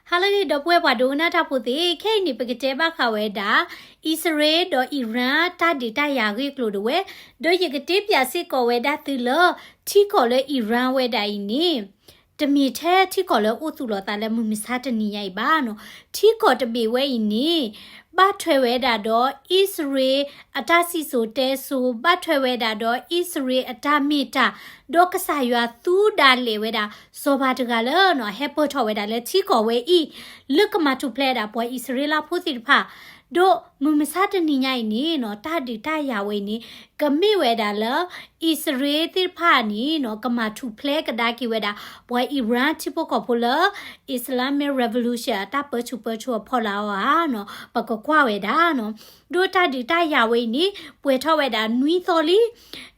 ဟါလၢအဂ့ၤ ဒီပုၢ်ဝဲၢ်ပှၤဒိကနၣ်တၢ်ဖိသ့ၣ်, ခဲအံၤန့ၣ် ပကတဲဘၣ်ဃးဝဲဒၣ် အံၣ်စရ့လးဒီးအံၣ်ရၣ် တၢ်ဒုးတၢ်ယၤအဂ့ၢ်အကျိၤဒၣ်ဝဲ, ဒီးယကတဲပၠးစ့ၢ်ကီးဝဲဒၣ်သုလၢ ထံကီၢ်လၢအံၣ်ရၣ်ဝဲဒၣ်အံၤန့ၣ် တမ့ၢ်ထဲထံကီၢ်လၢအိၣ်သူၣ်လီၤသးလၢမုၢ်မဆါတနံၤညါအံၤဘၣ်နီၤ. ထံကီၢ်တဘ့ၣ်ဝဲအံၤန့ၣ် ဘၣ်ထွဲဝဲဒၣ်ဒီးအံၣ်စရ့လးအတၢ်စံၣ်စိၤတဲစိၤ, ဘၣ်ထွဲဝဲဒၣ်ဒီးအံၣ်စရ့လးအတၢ်မ့ၢ်တၢ်, ဒီးကစၢ်ယွၤသူဒၣ်လဲာ်ဝဲဒၣ် စီၤပၤတဂၤလၢနီၤ ဟဲပၢၢ်ထီၣ်ဝဲဒၣ်လၢထံကီၢ်ဝဲအံၤ လၢကမၤထူၣ်ဖျဲးဒၣ်ပှၤအံၣ်စရ့လးဖိသ့ၣ်တဖၣ်, ဒီးမုၢ်မဆါတနံၤညါအံၤန့ၣ်နီၤ တၢ်ဒုးတၢ်ယၤဝဲအံၤန့ၣ် ကမ့ၢ်ဝဲဒၣ်လၢ အံၣ်စရ့လးသ့ၣ်တဖၣ်န့ၣ်နီၤ ကမၤထူၣ်ဖျဲးကဒါက့ၤဝဲဒၣ် ပှၤအံၣ်ရၣ်ထံဖိကီၢ်ဖိလၢ Islamic Revolution အတၢ်ပၢဆူၣ်ပၢစိးအဖီလာ်အီၤဧါနီၤ ပကကွၢ်ဝဲဒၣ်နီၤ. ဒီးတၢ်ဒုးတၢ်ယၤဝဲအံၤန့ၣ် ပှဲၤထီၣ်ဝဲဒၣ်နွံသီ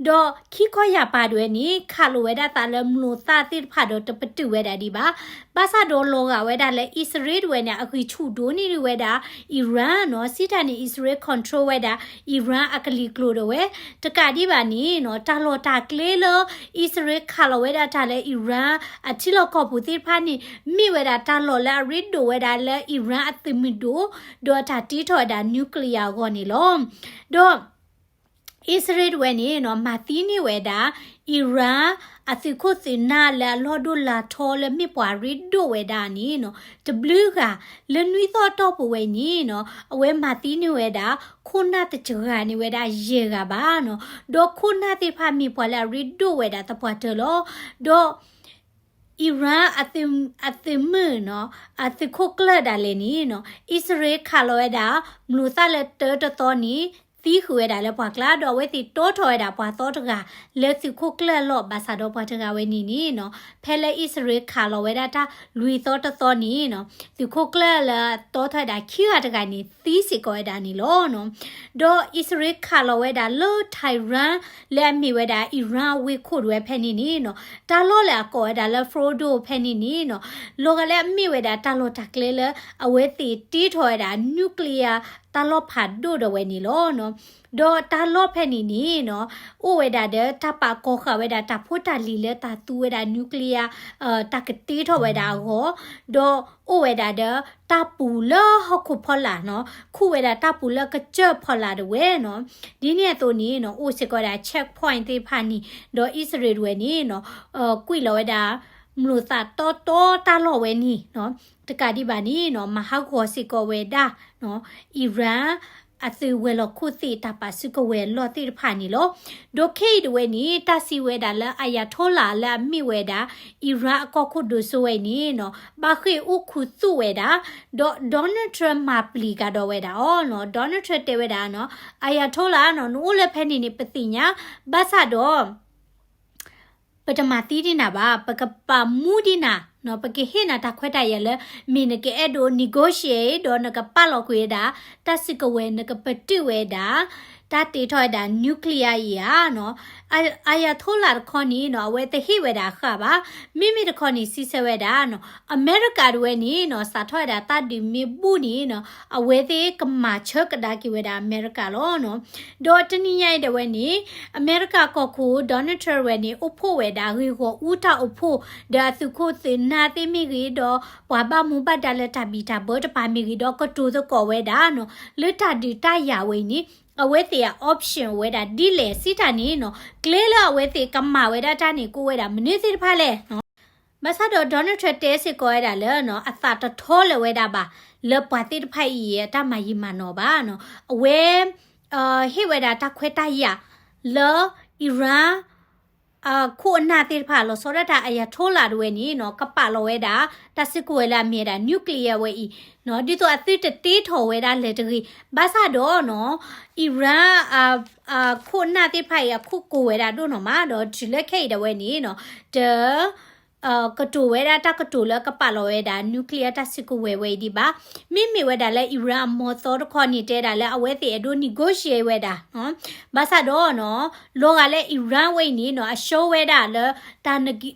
လံ ဒီးခံခီယၢ်ပၤဒၣ်ဝဲန့ၣ် ခးလိာ်ဝဲဒၣ်သးလၢမျိာ်သၣ်သ့ၣ်တဖၣ်ဒီးတပတုာ်ဝဲဒၣ်ဒံးဘၣ်. ဘၣ်ဆၣ်ဒီးလီၤဂာ်ဝဲဒၣ်လၢအံၣ်စရ့လးဒၣ်ဝဲန့ၣ် အဂံၢ်ဆူၣ်ဒိၣ်န့ၢ်ဒၣ်ဝဲဒၣ် အံၣ်ရၣ်နီၤ, စံးတၢ်န့ၣ် အံၣ်စရ့လး control ဝဲဒၣ် အံၣ်ရၣ်အကလံၤကျိၤဒၣ်ဝဲ, တကးဒံးဘၣ်န့ၣ်နီၤ တၢ်လီၢ်တၢ်ကျဲလၢ အံၣ်စရ့လးခးလီၤဝဲဒၣ်တၢ်လၢအံၣ်ရၣ်အထံလီၢ်ကီၢ်ပူၤသ့ၣ်တဖၣ်န့ၣ် မ့ၢ်ဝဲဒၣ်တၢ်လီၢ်လၢအရ့ဒိၣ်ဝဲဒၣ်လၢအံၣ်ရၣ်အသုးမုၢ်ဒိၣ် ဒီးတၢ်တ့ထီၣ်ဝဲဒၣ် nuclear အဂီၢ်န့ၣ်လီၤ. ဒီး အံၣ်စရ့လးဒၣ်ဝဲန့ၣ်နီၤ မၤသံန့ၢ်ဝဲဒၣ် အံၣ်ရၣ်အသုးခိၣ်သုးနၢ်လၢအလီၢ်ဒိၣ်လၢ်ထီလၢမ့ၢ်ပှၤရ့ဒိၣ်ဝဲဒၣ်န့ၣ်နီၤ တဘျုးဂၤ လၢနွံသီအတီၢ်ပူၤဝဲအံၤန့ၣ်နီၤ အဝဲမၤသံန့ၢ်ဝဲဒၣ် ခိၣ်နၢ်တစှၤန့ၢ်ဝဲဒၣ်ယဲၢ်ဂၤဘၣ်နီၤ. ဒီးခိၣ်နၢ်သ့ၣ်တဖၣ်မ့ၢ်ပှၤလၢအရ့ဒိၣ်ဝဲဒၣ်သပှၢ်တၢၢ်လီၤ. ဒီး အံၣ်ရၣ်အသုးမုၢ်နီၤ အသုးခိၣ်ကျၢၢ်ဒၣ်လဲာ်န့ၣ်နီၤ အံၣ်စရ့လးခးလီၤဝဲဒၣ် မျိာ်သၣ်လၢတၢတသီန့ၣ် သံဃုာ်ဝဲဒၣ်လၢပှၤကျါ ဒီးအဝဲသ့ၣ်တီထီၣ်ဝဲဒၣ်ပှၤသီတဂၤ လၢသုးခိၣ်ကျၢၢ်အလီၢ် ဘၣ်ဆၣ်ဒီးပှၤတဂၤဝဲန့ၣ်န့ၣ်နီၤ ဖဲလၢအံၣ်စရ့လးခးလီၤဝဲဒၣ်တၢ်လွံၢ်သီတသီန့ၣ်နီၤ သုးခိၣ်ကျၢၢ်လၢတီထီၣ်ဝဲဒၣ်ခံဂၤတဂၤန့ၣ် သံစ့ၢ်ကီးဝဲဒၣ်န့ၣ်လီၤနီၤ. ဒီးအံၣ်စရ့လးခးလီၤဝဲဒၣ်လၢ Tehran လၢအမ့ၢ်ဝဲဒၣ်အံၣ်ရၣ်အဝ့ၢ်ခိၣ်ဒၣ်ဝဲဖဲန့ၣ်န့ၣ်နီၤ တၢ်လီၢ်လၢအကိးဝဲဒၣ်လၢ Fordow ဖဲန့ၣ်န့ၣ်နီၤ လီၤဂာ်လၢအမ့ၢ်ဝဲဒၣ်တၢ်လီၢ်တၢ်ကျဲလၢ အဝဲသ့ၣ်တ့ထီၣ်ဝဲဒၣ် nuclear တၢ်လီၢ်ဖးဒိၣ်ဒၣ်ဝဲန့ၣ်လီၤနီၤ. ဒီးတၢ်လီၢ်ဖဲန့ၣ်န့ၣ်နီၤ အိၣ်ဝဲဒၣ်ဒီးတၢ်ပာ်ကီၤဃာ်ဝဲဒၣ်တၢ်ဖိတၢ်လံၤလၢတၢ်သူဝဲဒၣ် nuclear တၢ်ကတ့ထီၣ်ဝဲဒၣ်အဂီၢ်, ဒီးအိၣ်ဝဲဒၣ်ဒီးတၢ်ပူၤလၢဟီၣ်ခိၣ်ဖီလာ်နီၤ ခူၣ်ဝဲဒၣ်တၢ်ပူၤလၢကစၢၢ်ဖီလာ်ဒၣ်ဝဲနီၤ. ဒ်န့ၣ်အသိးန့ၣ်နီၤ အိၣ်စ့ၢ်ကီးဝဲဒၣ် checkpoint သ့ၣ်တဖၣ်န့ၣ် ဒီးအံၣ်စရ့လးဒၣ်ဝဲန့ၣ်နီၤ ကွံာ်လီၤဝဲဒၣ် မျိာ်သၣ်တီတီတၢ်လီၢ်ဝဲန့ၣ်နီၤ တကးဒံးဘၣ်န့ၣ်နီၤ မၤဟးဂီၤစ့ၢ်ကီးဝဲဒၣ် အံၣ်ရၣ် အသုးဝဲၤလီၢ်ခိၣ်သ့ၣ်တၢ်ပာ်စုကဝဲၤအလီၢ်သ့ၣ်တဖၣ်န့ၣ်လီၤ. ဒီးခဲအံၤဒၣ်ဝဲန့ၣ် တၢ်စံးဝဲဒၣ်လၢ Ayatollah လၢအမ့ၢ်ဝဲဒၣ် အံၣ်ရၣ်အကီၢ်ခိၣ်ဒိၣ်စိဝဲအံၤန့ၣ်နီၤ ဘၣ်ဃ့ၢ်အိၣ်ခူသူၣ်ဝဲဒၣ်, ဒီး Donald Trump မၤပျံၤကဒီးဝဲဒၣ်အီၤနီၤ. Donald Trump တဲဝဲဒၣ်နီၤ Ayatollah နီၤ နအိၣ်လၢဖဲန့ၣ်န့ၣ် ပသ့ၣ်ညါ, ဘၣ်ဆၣ်ဒီး ပတမၤသံဒံးနၤဘၣ်, ပကပာ်မူဒံးနၤ, ပကဟ့ၣ်နၤတၢ်ခွဲးတၢ်ယာ်လၢ မ့ၢ်နကအဲၣ်ဒိး negotiate ဒီးနကပာ်လီၤကွံာ်ဝဲဒၣ် တၢ်စုကဝဲၤ နကပတုာ်ဝဲဒၣ် တၢ်တ့ထီၣ်ဝဲဒၣ် nuclear အံၤဧါနီၤ. Ayatollah တခီန့ၣ်နီၤ အဝဲတဟ့ၣ်ဝဲဒၣ်ဃာ်ဘၣ်. မ့မ့ၢ်တခီန့ၣ် စံးဆၢဝဲဒၣ်နီၤ အမဲရကၤဒၣ်ဝဲန့ၣ်နီၤ စးထီၣ်ဝဲဒၣ်တၢ်ဒုးမ့ၢ်ဘူၣ်န့ၣ်နီၤ အဝဲသ့ၣ်ကမၤဆၢကဒါက့ၤဝဲဒၣ်အမဲရကၤလီၤနီၤ. ဒီးတနံၤညါအံၤဒၣ်ဝဲန့ၣ် အမဲရကၤကီၢ်ခိၣ် Donald Trump ဝဲန့ၣ် အိၣ်ဖှိၣ်ဝဲဒၣ်ဂ့ၢ်ဂီၢ်အူတၢ်အိၣ်ဖှိၣ် ဒီးအသုးခိၣ်သုးနၢ်သ့ၣ်မ့ၢ်ဂ့ၤ ဒီးပှၤဘၣ်မူဘၣ်ဒါလၢတၢ်ဘံၣ်တၢ်ဘၢတဖၣ်မ့ၢ်ဂ့ၤ ဒီးကတိၤသကိးဝဲဒၣ်နီၤ လၢတၢ်ဒုးတၢ်ယၤဝဲအံၤန့ၣ် အဝဲသ့ၣ်အ option ဝဲဒၣ်ဒ်လဲၣ်စံးတၢ်န့ၣ်နီၤ ကျဲလၢအဝဲသ့ၣ်ကမၤဝဲဒၣ်တၢ်န့ၣ် ကအိၣ်ဝဲဒၣ်မနုၤသ့ၣ်တဖၣ်လဲၣ်နီၤ. ဘၣ်ဆၣ်ဒီး Donald Trump တဲစ့ၢ်ကီးဝဲဒၣ်လၢနီၤ အသးတထီလၢၤဝဲဒၣ်ဘၣ် လၢပှၤသ့ၣ်တဖၣ်အံၤအတၢ်မၤယံာ်မၤနီၢ်ဘၣ်နီၤ. အဝဲ ဟ့ၣ်ဝဲဒၣ်တၢ်ခွဲးတၢ်ယာ်လၢ Iran အခိၣ်အနၢ်သ့ၣ်တဖၣ် လီၤဆီဒၣ်တၢ် Ayatollah ဒၣ်ဝဲန့ၣ်နီၤ ကပာ်လီၤဝဲဒၣ် တၢ်စုကဝဲၤလၢအမ့ၢ်ဝဲဒၣ် nuclear ဝဲအံၤနီၤ ဒ်သိးအသုတတ့ထီၣ်ဝဲဒၣ်လၢၤတဂ့ၤ. ဘၣ်ဆၣ်ဒီးနီၤ Iran အခိၣ်အနၢ်သ့ၣ်တဖၣ်အံၤ အခိၣ်ကိၤဝဲဒၣ်ဒိၣ်နီၢ်မး ဒီးတုၤလၢခဲအံၤဒၣ်ဝဲန့ၣ်နီၤ တ ကတိၤဝဲဒၣ်တၢ်ကတိၤလၢကပာ်လီၤဝဲဒၣ် nuclear တၢ်စုကဝဲၤဝဲအံၤဒံးဘၣ်. မ့မ့ၢ်ဝဲဒၣ်လၢ Iran အမီၤသီတခီန့ၣ် တဲဒၣ်လၢအဝဲသ့ၣ်အဲၣ်ဒိး negotiate ဝဲဒၣ် ဘၣ်ဆၣ်ဒီးနီၤ လီၤဂာ်လၢ Iran ဝဲအံၤန့ၣ်နီၤ အရှုံးဝဲဒၣ်လၢ တၢ်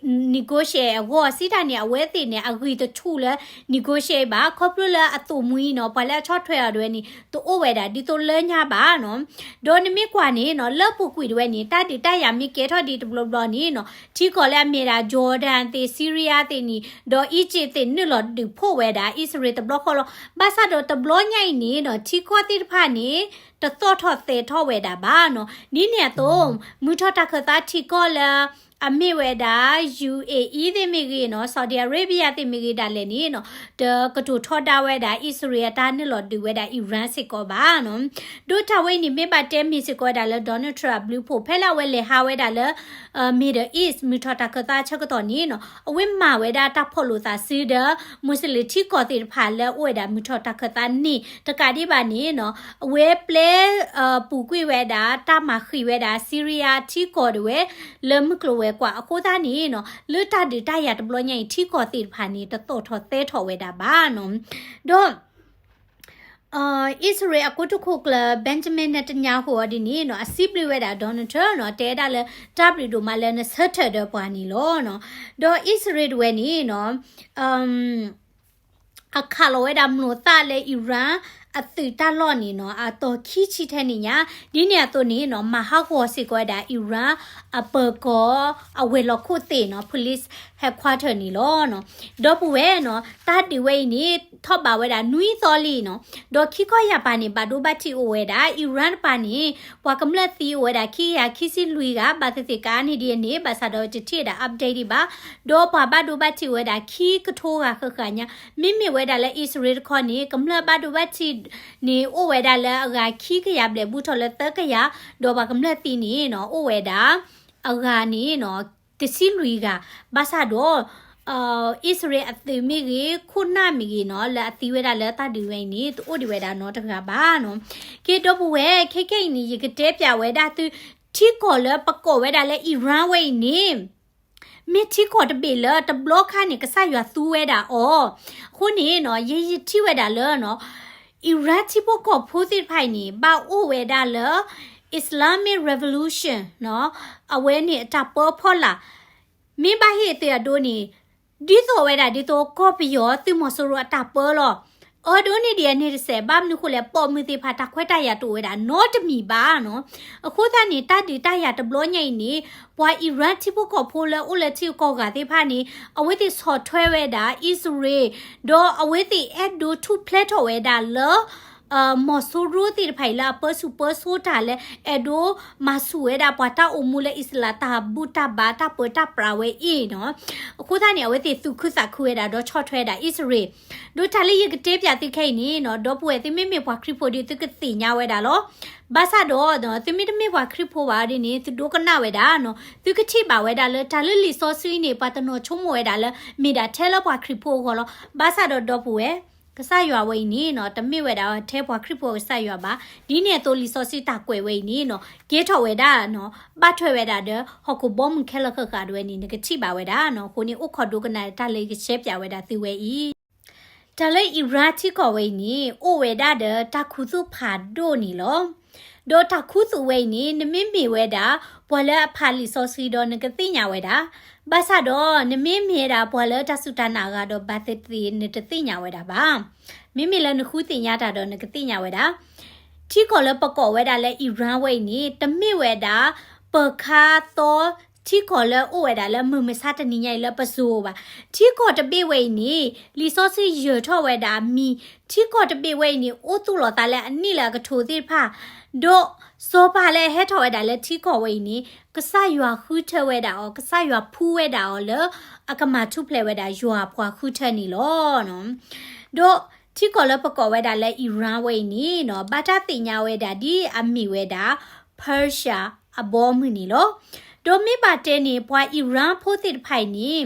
negotiate အဂီၢ်စံးတၢ်န့ၣ် အဝဲသ့ၣ်န့ၣ် အဂံၢ်တဆူၣ်လၢ negotiate ဘၣ် ခီဖျိလၢအသိၣ်မှံနီၤ ပှၤလၢအဆီၣ်ထွဲအီၤဒၣ်ဝဲန့ၣ် တအိၣ်ဝဲဒၣ်ဒ်သိးလၢညါဘၣ်နီၤ. ဒီးနမ့ၢ်ကွၢ်န့ၣ်နီၤ လၢပူၤကွံာ်ဒၣ်ဝဲန့ၣ် တၢ်ဒုးတၢ်ယၤမ့ၢ်ကဲထီၣ်ဒံးတဘျီဘျီန့ၣ်နီၤ ထံကီၢ်လၢအမ့ၢ်ဒၣ် Jordan သ့ၣ် Syria သ့ၣ်န့ၣ် ဒီး Egypt သ့ၣ် နုာ်လီၤဒုးဖှိၣ်ဝဲဒၣ် အံၣ်စရ့လးတဘျီဃီလီၤ. ဘၣ်ဆၣ်ဒီးတဘျီညါအံၤန့ၣ်နီၤ ထံကီၢ်သ့ၣ်တဖၣ်န့ၣ် တသီၣ်ထီၣ်သဲထီၣ်ဝဲဒၣ်ဘၣ်နီၤ. ဒ်န့ၣ်အသိး မုၢ်ထီၣ်တၢ်ခၢၣ်သးထံကီၢ်လၢ အမ့ၢ်ဝဲဒၣ် ယူဢေအံၤ သ့ၣ်မ့ၢ်ဂ့ၤနီၤ Saudi Arabia သ့ၣ်မ့ၢ်ဂ့ၤဒၣ်လဲာ်န့ၣ်နီၤ တကတိၤထီဒါဝဲဒၣ် အံၣ်စရ့လးအတၢ်နုာ်လီၤဒုးဝဲဒၣ် Iran စ့ၢ်ကီးဘၣ်နီၤ. ဒ်တၢ်ဝဲအံၤန့ၣ် မ့ၢ်ဘၣ်တဲမ့ၢ်စ့ၢ်ကီးဝဲဒၣ်လၢ Donald Trump အဘျုးဖှိၣ် ဖဲလၢအဝဲလဲၤဟးဝဲဒၣ်လၢ Middle East မုၢ်ထီၣ်တၢ်ခၢၣ်သးဆၢကတီၢ်န့ၣ်နီၤ အဝဲမၤဝဲဒၣ်တၢ်ဖီၣ်လိာ်သးစုဒီး မူးစလ့ၣ်ထံကီၢ်သ့ၣ်တဖၣ်လၢအိၣ်ဝဲဒၣ်မုၢ်ထီၣ်တၢ်ခၢၣ်သးန့ၣ် တကးဒံးဘၣ်န့ၣ်နီၤ အဝဲပျဲ ပူၤကွံာ်ဝဲဒၣ်တၢ်မၤဃံးဝဲဒၣ် Syria ထံကီၢ်ဒၣ်ဝဲ လၢမုၢ်ကျိၤဝဲၤကွာ်အဃိသတးန့ၣ်နီၤ လၢတၢ်ဒုးတၢ်ယၤတဘျီညါအံၤ ထံကီၢ်သ့ၣ်တဖၣ်န့ၣ် တသီၣ်ထီၣ်သဲထီၣ်ဝဲဒၣ်ဘၣ်နီၤ. ဒီး အံၣ်စရ့လးအကိတိာ်ခိၣ်ကျၢၢ် Benjamin Netanyahu အီၤဒ်န့ၣ်နီၤ အစံးဘျုးဝဲဒၣ် Donald Trump နီၤ တဲဒၣ်လၢ တၢ်ဘျုးဒိၣ်မးလၢနဆၢထၢၣ်ဒီးပှၤန့ၣ်လီၤနီၤ. ဒီးအံၣ်စရ့လးဒၣ်ဝဲန့ၣ်နီၤ အခးလီၤဝဲဒၣ်မျိာ်သၣ်လၢ Iran အသုးတၢ်လီၢ်န့ၣ်နီၤ အတီၤခံဆံထဲန့ၣ်ညါ ဒ်န့ၣ်အသိးန့ၣ်နီၤ မၤဟးဂီၤစ့ၢ်ကီးဝဲဒၣ် Iran အပၢၤကီၢ်အဝဲၤလီၢ်ခိၣ်သ့ၣ်နီၤ police headquarter န့ၣ်လီၤ. ဒီပုၢ်ဝဲၢ်နီၤ တၢ်ဒုးဝဲအံၤန့ၣ် ထီၣ်ဘးဝဲဒၣ်နွံသီလံနီၤ. ဒီးခံခီယၢ်ပၤန့ၣ် ဘၣ်ဒိဘၣ်ထံးအိၣ်ဝဲဒၣ် Iran တပၤန့ၣ် ပှၤကမျၢၢ်သံအိၣ်ဝဲဒၣ်ခံကယၤခံဆံလွံၢ်ဂၤ ဘၣ်သ့ၣ်သ့ၣ်ကါန့ၣ်ဒ်အန့ၣ် ဘၣ်ဆၣ်ဒီးတထံၣ်ဝဲဒၣ် update ဒံးဘၣ်. ဒီးပှၤဘၣ်ဒိဘၣ်ထံးအိၣ်ဝဲဒၣ်ခံကထိဂၤဃၣ်ဃၣ်ညါ မ့မ့ၢ်ဝဲဒၣ်လၢအံၣ်စရ့လးတခီန့ၣ် ကမျၢၢ်ဘၣ်ဒိဘၣ်ထံးန့ၣ် အိၣ်ဝဲဒၣ်လၢအဂၤခံကယၤဘျဲၣ်ဘူးထီၣ်လၢသၢကယၤ ဒီးပှၤကမျၢၢ်သံန့ၣ်နီၤ အိၣ်ဝဲဒၣ် အဂၤန့ၣ်နီၤ တဆံလွံၢ်ဂၤ ဘၣ်ဆၣ်ဒီး အံၣ်စရ့လးအသုးမ့ၢ်ဂ့ၤ ခိၣ်နၢ်မ့ၢ်ဂ့ၤနီၤ လၢအသံဝဲဒၣ်လၢတၢ်ဒုးဝဲအံၤန့ၣ် တအိၣ်ဒံးဝဲဒၣ်နီတဂၤဘၣ်နီၤ. ကဲ ဒီပုၢ်ဝဲၢ် ခဲခဲအံၤန့ၣ် ယကတဲပၠးဝဲဒၣ်သု ထံကီၢ်လၢပကိးဝဲဒၣ်လၢ Iran ဝဲအံၤန့ၣ် မ့ၢ်ထံကီၢ်တဘ့ၣ်လၢတဘျီခါန့ၣ် ကစၢ်ယွၤသူဝဲဒၣ်အီၤ, အဃိန့ၣ်နီၤ ယဲယထံၣ်ဝဲဒၣ်လၢနီၤ Iran ထံဖိကီၢ်ဖိသ့ၣ်တဖၣ်အံၤန့ၣ် ဘၣ်အိၣ်ဝဲဒၣ်လၢ Islamic Revolution နီၤ အဝဲန့ၣ်အတၢ်ပၢအဖီလာ် မ့ၢ်ဘၣ်ဟ့ၣ်သုးအဒိန့ၣ် ဒ်သိးဝဲဒၣ်ဒ်သိးကီၢ်ပယီၤသုးမီၤစိရိၤအတၢ်ပၢလီၤ. အဒိန့ၣ်ဒ်အန့ၣ်တစဲး ဘၣ်မနုၤဃိလဲၣ် ပိာ်မုၣ်သ့ၣ်တဖၣ်တၢ်ခွဲးတၢ်ယာ်တအိၣ်ဝဲဒၣ်နီတမံၤဘၣ်နီၤ. အဃိသတးန့ၣ် တၢ်ဒုးတၢ်ယၤတဘျီညါအံၤန့ၣ် ပှၤ Iran ထံဖိကီၢ်ဖိလၢအိၣ်လၢထံကီၢ်ဂၤသ့ၣ်တဖၣ်န့ၣ် အဝဲသ့ၣ်ဆီၣ်ထွဲဝဲဒၣ် အံၣ်စရ့လး ဒီးအဝဲသ့ၣ်အဲၣ်ဒိးထူၣ်ဖျဲးထီၣ်ဝဲဒၣ်လၢ မီၤစိရိၤသ့ၣ်တဖၣ်အံၤလၢအပၢဆူၣ်ပၢစိးတၢ်လၢ အဲၣ်ဒိးမၤဆူၣ်ဝဲဒၣ်ပှၤတၢ်အိၣ်မူလၢအံၣ်စရ့လးတၢ်ဘူၣ်တၢ်ဘါတၢ်ပၢတၢ်ပြးဝဲအံၤနီၤ. အဃိသတးန့ၣ် အဝဲသ့ၣ်သူၣ်ခုသးခုဝဲဒၣ်ဒီးဆီၣ်ထွဲဝဲဒၣ်အံၣ်စရ့လး. ဒီးတၢ်လၢယကတဲပၠးသုခဲအံၤန့ၣ်နီၤ ဒီပုၢ်ဝဲၢ် သုမ့မ့ၢ်ပှၤခရံာ်ဖိဒီး သုကသ့ၣ်ညါဝဲဒၣ်လီၤ. ဘၣ်ဆၣ်ဒီး သုမ့ၢ်တမ့ၢ်ပှၤခရံာ်ဖိဘၣ်ဒီးန့ၣ် သုဒိကနၣ်ဝဲဒၣ်နီၤ သုကထံၣ်ဘၣ်ဝဲဒၣ်လၢတၢ်လၢလံာ်စီဆှံန့ၣ် ပှၤတနီၤဆိကမိၣ်ဝဲဒၣ်လၢ မ့ၢ်ဒၣ်ထဲလၢပှၤခရံာ်ဖိအဂီၢ်လီၤ. ဘၣ်ဆၣ်ဒီးဒီပုၢ်ဝဲၢ် ကစၢ်ယွၤဝဲအံၤန့ၣ်နီၤ တမ့ၢ်ဝဲဒၣ်ထဲပှၤခရံာ်ဖိကစၢ်ယွၤဘၣ်. ဒ်န့ၣ်အသိးလံာ်စီဆှံတၢ်ကွဲးဝဲအံၤန့ၣ်နီၤ ကဲထီၣ်ဝဲဒၣ်နီၤ ဘၣ်ထွဲဝဲဒၣ်ဒီး ဟီၣ်ခိၣ်ဘီမုၢ်ခဲလၢာ်ဃၣ်ဃၣ်ဒၣ်ဝဲန့ၣ် နကထံၣ်ဘၣ်ဝဲဒၣ်နီၤ. အဃိန့ၣ် အိၣ်ခိးဒိကနၣ်တၢ်လၢယကရှဲပၠးဝဲဒၣ်သုဝဲအံၤ တၢ်လၢ Iran ထံကီၢ်ဝဲအံၤန့ၣ် အိၣ်ဝဲဒၣ်ဒီးတၢ်ခူသူၣ်ဖးဒိၣ်န့ၣ်လီၤ. ဒီးတၢ်ခူသူၣ်ဝဲအံၤန့ၣ် နမ့မ့ၢ်ဝဲဒၣ် ပှၤလၢအဖးလံာ်စီဆှံဒီးနကသ့ၣ်ညါဝဲဒၣ်. ဘၣ်ဆၣ်ဒီး နမ့မ့ၢ်ဝဲဒၣ်ပှၤလၢတၢ်စူၢ်တၢ်နာ်အဂၤဒီး ဘၣ်သ့ၣ်သ့ၣ်နတသ့ၣ်ညါဝဲဒၣ်ဘၣ်. မ့မ့ၢ်လၢနဃုသ့ၣ်ညါတၢ်ဒီးနကသ့ၣ်ညါဝဲဒၣ်. ထံကီၢ်လၢပကိးဝဲဒၣ်လၢ Iran ဝဲအံၤန့ၣ် တမ့ၢ်ဝဲဒၣ် ပၢၤခါသီ ထံကီၢ်လၢအိၣ်ဝဲဒၣ်လၢမုၢ်မဆါတနံၤညါအံၤလၢပစိၤဘၣ်. ထံကီၢ်တဘ့ၣ်ဝဲအံၤန့ၣ် လံာ်စီဆှံယၢၤထီၣ်ဝဲဒၣ်အမံၤ ထံကီၢ်တဘ့ၣ်ဝဲအံၤန့ၣ် အိၣ်သူၣ်လီၤသးလၢအနံၣ်လၢအကထိသ့ၣ်တဖၣ်, ဒီးစီၤပၤလၢအဟဲထီၣ်ဝဲဒၣ်လၢထံကီၢ်ဝဲအံၤန့ၣ် ကစၢ်ယွၤဃုထၢဝဲဒၣ်အီၤ, ကစၢ်ယွၤဖှူဝဲဒၣ်အီၤလၢ အကမၤထူၣ်ဖျဲးဝဲဒၣ်ယွၤပှၤဃုထၢန့ၣ်လီၤ. ဒီးထံကီၢ်လၢပကိးဝဲဒၣ်လၢ Iran ဝဲအံၤန့ၣ်နီၤ ဘၣ်တၢ်သ့ၣ်ညါဝဲဒၣ်ဒ်အမ့ၢ်ဝဲဒၣ် Persia အဘီအမုၢ်န့ၣ်လီၤ. ဒီးမ့ၢ်ဘၣ်တဲန့ၣ် ပှၤ Iran ဖိသ့ၣ်တဖၣ်အံၤန့ၣ်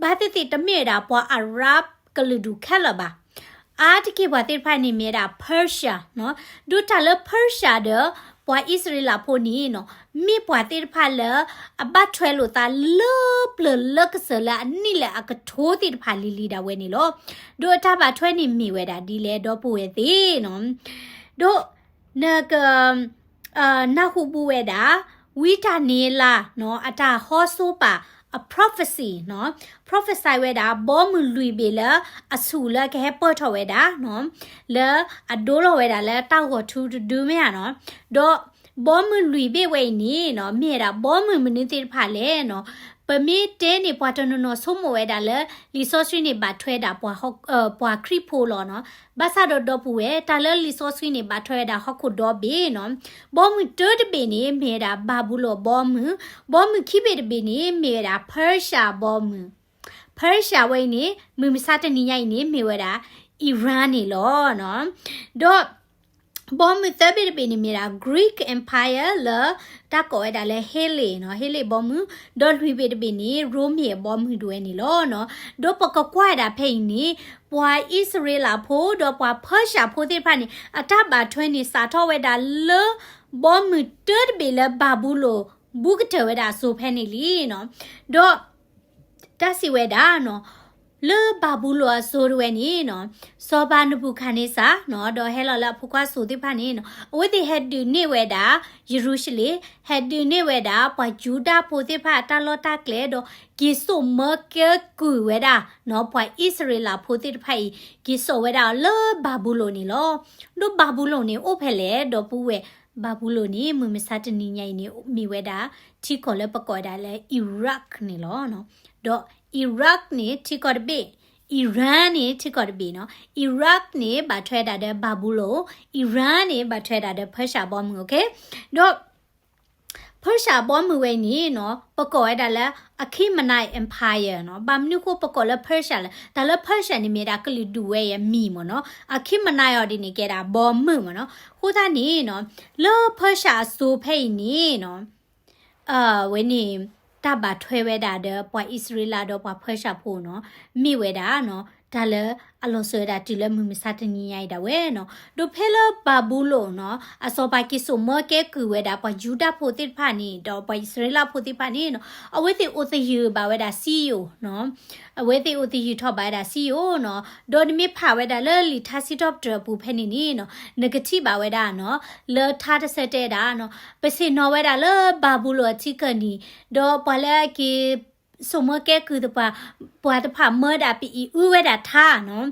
ဘၣ်သ့ၣ်သ့ၣ်တမ့ၢ်ဝဲဒၣ်ပှၤ Arab ကလုာ်ဒူၣ်ခဲလၢာ်ဘၣ်. အါတက့ၢ်ပှၤသ့ၣ်တဖၣ်န့ၣ်မ့ၢ်ဝဲဒၣ် Persia နီၤ. ဒီးတၢ်လၢ Persia ဒီး ပှၤအံၣ်စရ့လးဖိန့ၣ်နီၤ မ့ၢ်ပှၤသ့ၣ်တဖၣ်လၢအဘၣ်ထွဲလိာ်သးလၢပျၢၤလၢကစၢၢ်လၢအနံၣ်လၢအကထိသ့ၣ်တဖၣ်လံၤလံၤဒၣ်ဝဲန့ၣ်လီၤ. ဒီးအတၢ်ဘၣ်ထွဲန့ၣ်မ့ၢ်ဝဲဒၣ်ဒ်လဲၣ်ဒီပုၢ်ဝဲၢ်သ့ၣ်နီၤ. ဒီးနက နၢ်ဟူဘူးဝဲဒၣ် ဝံတၢ်နံၤလါနီၤ အတၢ်ဟီၣ်စိပာ် အ prophecy နီၤ prophesy ဝဲဒၣ် ဘီမုၢ်လွံၢ်ဘ့ၣ်လၢအဆူၣ်လၢကဟဲပၢၢ်ထီၣ်ဝဲဒၣ်နီၤ လၢအဒိလီၤဝဲဒၣ်လၢတၢ်ဂီၤထူတဒုမ့ၢ်ဧါနီၤ. ဒီးဘီမုၢ်လွံၢ်ဘ့ၣ်ဝဲအံၤန့ၣ်နီၤ မ့ၢ်ဝဲဒၣ်ဘီမုၢ်မနုၤသ့ၣ်တဖၣ်လဲၣ်နီၤ ပမ့ၢ်တဲန့ၣ် ပှၤတနီၤနီၤဆိကမိၣ်ဝဲဒၣ်လၢ လံာ်စီဆှံန့ၣ်ဘၣ်ထွဲဒၣ်ပှၤဟီ, ပှၤခရံာ်ဖိလီၤနီၤ. ဘၣ်ဆၣ်ဒီးဒီပုၢ်ဝဲၢ် တၢ်လၢလံာ်စီဆှံန့ၣ် ဘၣ်ထွဲဝဲဒၣ်ဟီၣ်ခိၣ်ဒီဘ့ၣ်နီၤ. ဘီမုၢ်တၢတဘ့ၣ်န့ၣ် မ့ၢ်ဝဲဒၣ်ဘၤဘူလိၣ်ဘီမုၢ်, ဘီမုၢ်ခံဘ့ၣ်တဘ့ၣ်န့ၣ် မ့ၢ်ဝဲဒၣ် Persia ဘီမုၢ်. Persia ဝဲအံၤန့ၣ် မုၢ်မဆါတနံၤညါအံၤန့ၣ် မ့ၢ်ဝဲဒၣ် Iran န့ၣ်လီၤနီၤ. ဒီး ဘီမုၢ်သၢဘ့ၣ်တဘ့ၣ်န့ၣ်မ့ၢ်ဒၣ် Greek Empire လၢတၢ်ကိးဝဲဒၣ်လၢ Helene နီၤ, Helene ဘီမုၢ်, ဒီးလွံၢ်ဘ့ၣ်တဘ့ၣ်န့ၣ် ရိမ့ၤအဘီမုၢ်ဒၣ်ဝဲန့ၣ်လီၤနီၤ. ဒီးပကကွၢ်ဝဲဒၣ်ဖဲအံၤန့ၣ် ပှၤအံၣ်စရ့လးဖိ ဒီးပှၤ Persia ဖိသ့ၣ်တဖၣ်န့ၣ် အတၢ်ဘၣ်ထွဲန့ၣ် စးထီၣ်ဝဲဒၣ်လၢ ဘီမုၢ်တၢတဘ့ၣ်လၢဘၤဘူလိၣ် ဘူးကတၢၢ်ဝဲဒၣ်အစိၤဖဲန့ၣ်လံနီၤ. ဒီး တၢ်စံးဝဲဒၣ်နီၤ, လၢဘၤဘူလိၣ်အစိၤဒၣ်ဝဲန့ၣ်နီၤ, စီၤပၤနဘူၤခၣ်န့စၢ်နီၤ, ဒီးဟဲလီၤလၢအဖိခွါစိၤသ့ၣ်တဖၣ်န့ၣ်နီၤ, အဝဲသ့ၣ်ဟဲဒုးန့ၢ်ဝဲဒၣ် ယရူၤၡလ့ၣ်, ဟဲဒုးန့ၢ်ဝဲဒၣ်ပှၤယူဒၤဖိသ့ၣ်တဖၣ်အတၢ်လီၢ်တၢ်ကျဲ, ဒီးက့ၤစိာ်မၢကဲကုၢ်ဝဲဒၣ်နီၤ, ပှၤအံၣ်စရ့လးဖိသ့ၣ်တဖၣ်အံၤ က့ၤစိာ်ဝဲဒၣ်အီၤလၢဘၤဘူလိၣ်န့ၣ်လီၤ. ဒီးဘၤဘူလိၣ်န့ၣ်အိၣ်ဖဲလဲၣ်, ဒီပုၢ်ဝဲၢ်, ဘၤဘူလိၣ်န့ၣ် မုၢ်မဆါတနံၤညါအံၤန့ၣ် မ့ၢ်ဝဲဒၣ် ထံကီၢ်လၢပကိးဝဲဒၣ်လၢ Iraq န့ၣ်လီၤ. ဒီး Iraq န့ၣ်ထံကီၢ်တဘ့ၣ်, Iran န့ၣ်ထံကီၢ်တဘ့ၣ်နီၤ. Iraq န့ၣ်ဘၣ်ထွဲဒၣ်ဒီးဘၤဘူလိၣ်, Iran န့ၣ်ဘၣ်ထွဲဒၣ်ဒီး Persia ဘီမုၢ်, okay. ဒီး Persia ဘီမုၢ်ဝဲအံၤန့ၣ်နီၤ, ပကိးဝဲဒၣ်လၢ Achaemenid Empire နီၤ. ဘၣ်မနုၤဃိပကိးလၢ Persia လဲၣ်, တၢ်လၢ Persia န့ၣ်မ့ၢ်ဒၣ်ကလုာ်ဒူၣ်ဝဲအံၤအမံၤမ့ၢ်နီၤ, Achaemenid အီၤဒ်န့ၣ်ကဲဒၣ်ဘီမုၢ်မ့ၢ်နီၤ. အဃိသတးန့ၣ်နီၤ, လၢ Persia အစိၤဖဲအံၤန့ၣ်နီၤ အဝဲန့ၣ် တၢ်ဘၣ်ထွဲဝဲဒၣ်ဒီးပှၤအံၣ်စရ့လးဒီးပှၤ Persia ဖိနီၤ, မ့ၢ်ဝဲဒၣ်နီၤ, တၢ်လၢအလီၤစၢၤဝဲဒၣ်တုၤလၢမုၢ်မဆါတနံၤညါအံၤဒၣ်ဝဲနီၤ. ဒီးဖဲလၢဘၤဘူလိၣ်နီၤ, အစီၤပၤက့ၤစိာ်မၢကဲကုၢ်ဝဲဒၣ်ပှၤယူဒၤဖိသ့ၣ်တဖၣ်န့ၣ် ဒီးပှၤအံၣ်စရ့လးဖိသ့ၣ်တဖၣ်န့ၣ်နီၤ, အဝဲသ့ၣ်အိၣ်သယုၢ်ဘၣ်ဝဲဒၣ်စံယိၣ်နီၤ. အဝဲသ့ၣ်အိၣ်သယုၢ်ထီၣ်ဘၣ်ဝဲဒၣ်စံယိၣ်နီၤ. ဒီးနမ့ၢ်ဖးဝဲဒၣ်လၢလံာ်ထါစံးထီၣ်ပတြၢၤအပူၤဖဲန့ၣ်န့ၣ်နီၤ, နကထံၣ်ဘၣ်ဝဲဒၣ်နီၤ, လၢထါတဆၢတဲဒၣ်နီၤ, ပဆ့ၣ်နီၤဝဲဒၣ်လၢဘၤဘူလိၣ်အထံကၢၢ်နံၤ, ဒီးပှၤလၢအက့ၤ စိာ်မၢကဲကုၢ်သပှၢ်, ပှၤတဖၣ်မၢဒၣ်ပအံၤအုဝဲဒၣ်ထါနီၤ.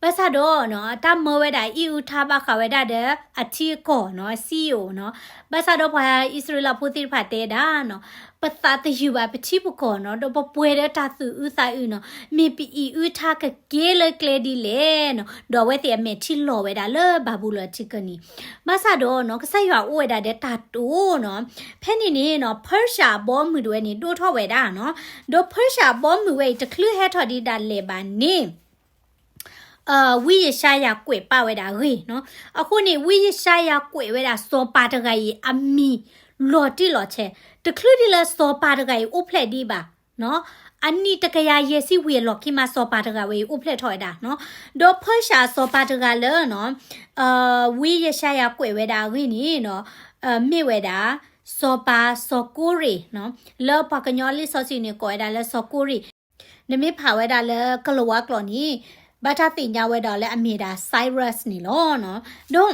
ဘၣ်ဆၣ်ဒီးနီၤ, အတၢ်မၢဝဲဒၣ်အံၤအုထါဘၣ်ဃးဝဲဒၣ်ဒီးအထံအကီၢ်နီၤ, စံယိၣ်နီၤ. ဘၣ်ဆၣ်ဒီးပှၤအံၣ်စရ့လးဖိသ့ၣ်တဖၣ်တဲဒၣ်နီၤ, ပသးသယုၢ်ဘၣ်ပထံပကီၢ်နီၤ, ဒီးပပှဲၤဒီးတၢ်သူၣ်အုးသးအုးနီၤ, မ့ၢ်ပအံၤအုထါကက့ၤလၢကျဲဒ်လဲၣ်နီၤ. ဒီးအဝဲသ့ၣ်အမဲာ်ထံလီၤဝဲဒၣ်လၢဘၤဘူလိၣ်အထံကၢၢ်နံၤ. ဘၣ်ဆၣ်ဒီးနီၤ, ကစၢ်ယွၤအိၣ်ဝဲဒၣ်ဒီးတၢ်တိာ်နီၤ. ဖဲန့ၣ်န့ၣ်နီၤ, Persia အဘီမုၢ်ဒၣ်ဝဲန့ၣ် ဒိၣ်ထီၣ်ဝဲဒၣ်နီၤ. ဒီး Persia အဘီမုၢ်ဝဲအံၤ တချုးဟဲထီၣ်ဒံးဒၣ်လဲာ်ဘၣ်န့ၣ်, ဝံယၡါယၤကွဲးပာ်ဝဲဒၣ်အဂ့ၢ်နီၤ. အဃိန့ၣ် ဝံယၡါယၤကွဲးဝဲဒၣ်စီၤပၤတဂၤအံၤအမံၤလီၤတံၢ်လီၤဆဲး, တချုးဒံးလၢစီၤပၤတဂၤအံၤအိၣ်ဖျဲၣ်ဒံးဘၣ်နီၤ. အနံၣ်တကယၤယဲၢ်ဆံဝံၤအလီၢ်ခံမး စီၤပၤတဂၤဝဲအံၤအိၣ်ဖျဲၣ်ထီၣ်ဝဲဒၣ်နီၤ. ဒီး Persia အစီၤပၤတဂၤလၢနီၤ, ဝံယၡါယၤကွဲးဝဲဒၣ်အဂ့ၢ်န့ၣ်နီၤ, မ့ၢ်ဝဲဒၣ် စီၤပၤစီၤကိရ့ၣ်နီၤ, လၢပှၤကညီလံာ်စီဆှံန့ၣ် ကိးဝဲဒၣ်လၢစီၤကိရ့ၣ်. နမ့ၢ်ဖးဝဲဒၣ်လၢကလံးဝါကျိာ်န့ၣ်, ဘၣ်တၢ်သ့ၣ်ညါဝဲဒၣ်လၢအမ့ၢ်ဒၣ် Cyrus န့ၣ်လီၤ. ဒီး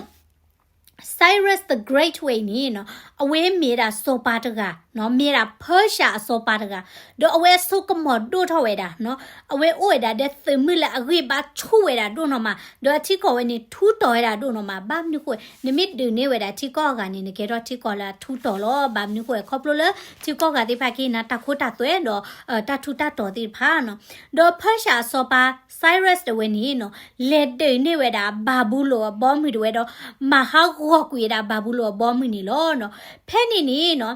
Cyrus the Great ဝဲအံၤန့ၣ်နီၤ, အဝဲမ့ၢ်ဒၣ်စီၤပၤတဂၤနီၤ, မ့ၢ်ဒၣ် Persia အစီၤပၤတဂၤ, ဒီးအဝဲအစိကမီၤဒိၣ်ထီၣ်ဝဲဒၣ်နီၤ, အဝဲအိၣ်ဝဲဒၣ်ဒီးသုးမုၢ်လၢအဂံၢ်ဘါဆူၣ်ဝဲဒၣ်ဒိၣ်နီၢ်မး, ဒီးအထံကီၢ်ဝဲန့ၣ် ထူးတီၤဝဲဒၣ်ဒိၣ်နီၢ်မး, ဘၣ်မနုၤဃိ နမ့ၢ်ဒုးန့ၢ်ဝဲဒၣ်ထံကီၢ်အဂၤန့ၣ် နကဲထီၣ်ထံကီၢ်လၢအထူးတီၤလီၤ, ဘၣ်မနုၤဃိ ခီဖျိလၢထံကီၢ်ဂၤသ့ၣ်တဖၣ်ကဟ့ၣ်နၤတၢ်ခိတၢ်သွဲဒီး တၢ်ထူးတၢ်တီၤသ့ၣ်တဖၣ်နီၤ. ဒီး Persia အစီၤပၤ Cyrus တဝဲန့ၣ်နီၤ, လဲၤဒုးန့ၢ်ဝဲဒၣ်ဘၤဘူလိၣ်အဘီမုၢ်တဝဲဒီး မၤဟးဂီၤကွံာ်ဝဲဒၣ်ဘၤဘူလိၣ်အဘီမုၢ်န့ၣ်လီၤနီၤ. ဖဲန့ၣ်န့ၣ်နီၤ,